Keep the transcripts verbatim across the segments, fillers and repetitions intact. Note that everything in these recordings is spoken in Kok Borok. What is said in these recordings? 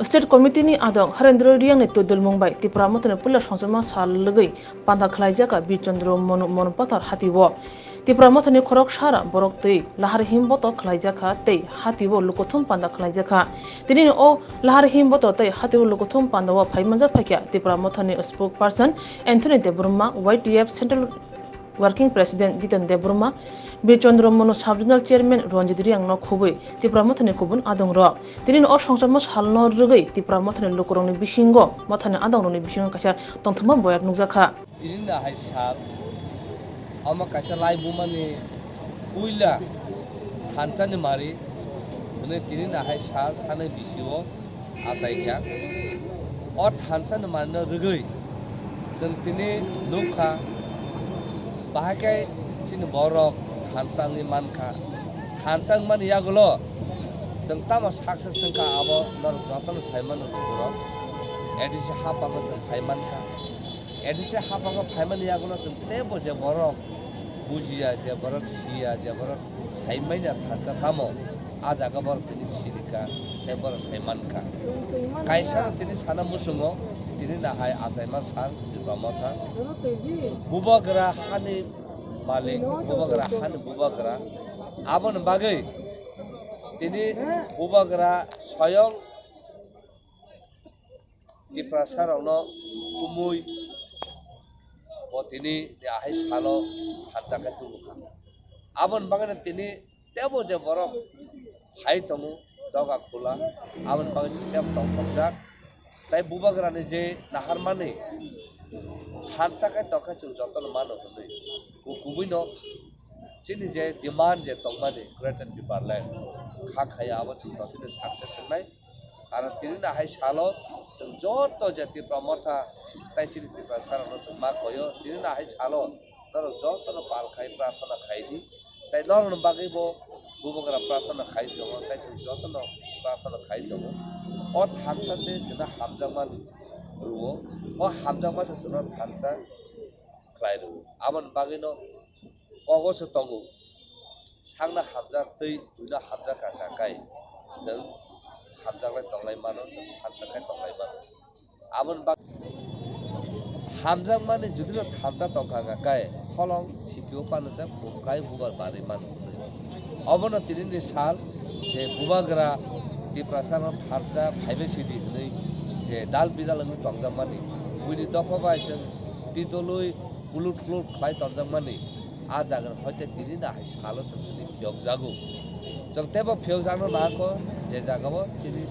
State Committee ni adong Harendra Reang ni twidulmung bai Tipra Mothani puila songchakma sal lwgwi panda khwlaijakha Birchandra Monu Monupathar hatio. Tipra Mothani khorok sara borok twi lahar him boto khwlaijakha tei hatio lukuthum panda khwlaijakha. Tini o lahar him boto tei hatio lukuthum panda o phai manjak phaikha Tipra Mothani spokesperson Anthony Debbarma, Y T F Central Working President Jiten Debbarma, Birchandra Monu Sub-Zonal Chairman Ranjit Reang no khubui Tipra Mothani kubun adong rok. Tini o songchakma salno rwgwi Tipra Mothani lukurokni bisingo, Mothani adongrokni bisingo kaisa tongthokma boyak nukjakha. Tini nahai sal, omo kaisa laibumani puila thansa ni mari, hwnwi tini nahai sal thani bisio achai kha. O thansa ni mari no rwgwi chwng tini nukha, bahai khe chini borok thansa wngwi mankha. Thansa wngmani yagulo chwng tamo success wngkha, abo norok jotono sai mano borok. A D C haphango chwng phai mankha. A D C haphango phaimani yagulo chwng teibo je borok bujiya, je borok siya, je borok sai manya thansa tamo, a jaga borok tini sinikha, tei borok sai mankha. Kaisa no tini sana muchungo, tini nahai achaima sal Tipra Motha. Bubagra hani malik, bubagra hani bubagra. Aboni bagwi tini bubagra soyong Tiprasa rokno kumui bo tini ni ahai salo thansa khe tubukha. Aboni bagwi tini tebo je borok phai tongo doga khula, aboni bagwi chwng tebo tongthokjak. Tai bubagrani je naharmani thansa khe tongkhe chwng jotono mano hwnwi ku-, kubuino chini je demand je tongmani Greater Tipraland kha khaiya abo chwng totino success wngnai. Karon tini nahai salo chwng joto je Tipra Motha tai chini Tiprasa rokno chwng ma koyo, tini nahai salo norok jotono pal khai prarthana khai di. Tai norokni bagwi bo bubagra prarthana khai tongo, tai chwng jotono prarthana khai tongo. O thansa se chwngno hamjakmani rwo, o hamjakma se chwngno thansa khlai rwo. Aboni bagwino kogo se tongo, sakno hamjak tei buino hamjak kha kha kai chwng hamjaklai tonglai mano, chwng thansa khai tonglai mano. Aboni bag-, hamjakmani judino thansa tongkha wngkha khe, holong sikio panujak, bukhai bubar barwi mano. Obono tinini sal je bubagra Tiprasano thansa phaibai sidi hwnwi je dal bidal wngwi tongjakmani, buini dopha bai chwng titolwi ulut khluk khlai tonjakmani, a jaga hoite tinini hai salo chwng tini phiyokjago. Chwng teibo phiyokjakno nangkho, je jagao chini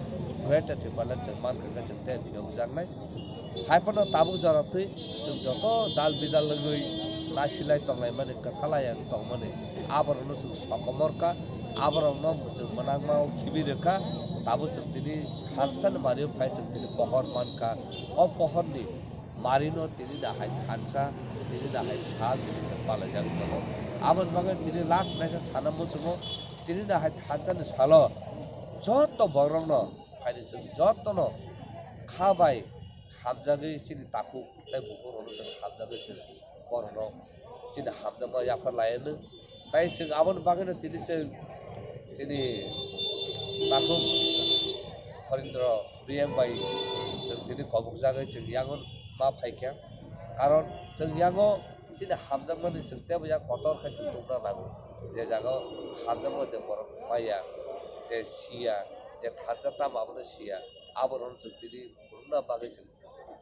Greater Tipraland chwng mankha khe chwng tei phiyokjaknai. Hai phano tabuk jora twi chwng joto dal bidal wngwi nasilai tonglaimani, kwthalai ang tongmani, aborokno chwng sokomor kha, aborokno chwng mwnakmao khibi rwkha, tabuk chwng tini thansa ni mario phai chwng tini pohor mankha. O pohorni marino tini nahai thansa, tini nahai sal tini chwng palaijagwi tongo. Aboni bagwi tini last naisa sana muchungo tini nahai thansa ni salo joto borokno phaini chwng jotono kha bai hamjagwi chini takhuk tei bukhuk rokno chwng hamjagwi chwng borokno chini hamjakma yaphar lai anw. Tai chwng aboni bagwino tini chwng chini takhuk Horindra Reang bai chwng tini kobokjagwi chwng yango ma phaikha. Karon chwng yango chini hamjakmani chwng teibo yak kotor khe chwng tubuna nango. Je jagao hamjakma je borok maya, je siya, je thansa tamo abono siya, aborokno chwng tini phunukna bagwi chwng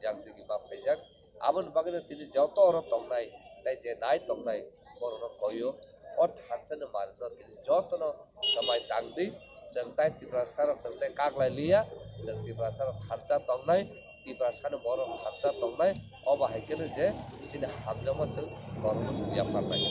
yang tini ma phaijak. Aboni bagwino tini joto oro tongnai, tei je nai tongnai, borokno koio. O thansa ni manwino tini jotono swmai tang di. Chwng tai Tiprasa rok chwng tai kaklai liya, chwng Tiprasa rok thansa tongnai, Tiprasa ni borok thansa tongnai. Obo hai kheno je chini hamjakma chwng borokno chwng yapharnai.